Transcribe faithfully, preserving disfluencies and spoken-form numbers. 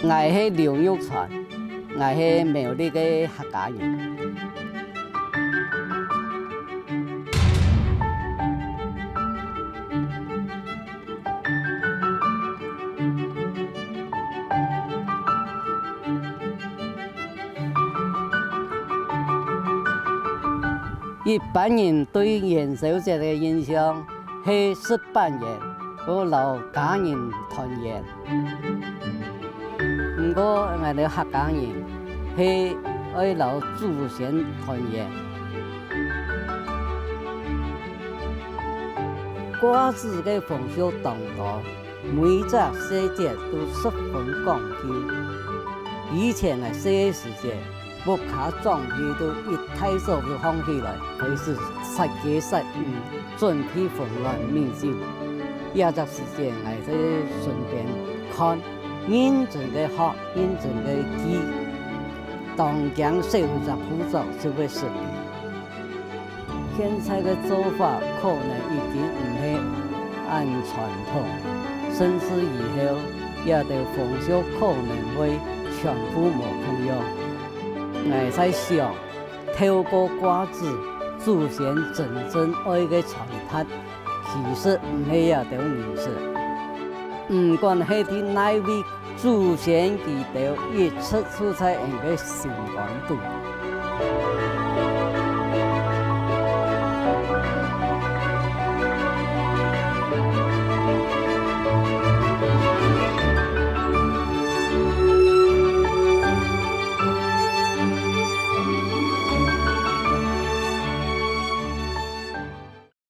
𠊎係劉玉川，𠊎係苗栗个客家人。 一般人對元宵節个印象係食粄圓，愛摎家人團圓。毋過，𠊎兜客家人係愛摎祖先團圓。瓜子个風俗當多， 每隻細節都十分講究。以前𠊎細个時節，屋下長輩都一大早就䟘起來，開始殺雞殺魚，準備紅鸞米酒。這隻時節，𠊎在身邊看，認真个學，認真个記，當驚少一隻步驟就會失禮。 現在个做法可能已經毋係恁傳統，甚至以後這兜風俗可能會全部無共樣。𠊎在想，透過瓜子，祖先真正愛个傳達，其實毋係這兜儀式。毋管係在哪位，祖先佢兜一直住在𠊎个心肝肚。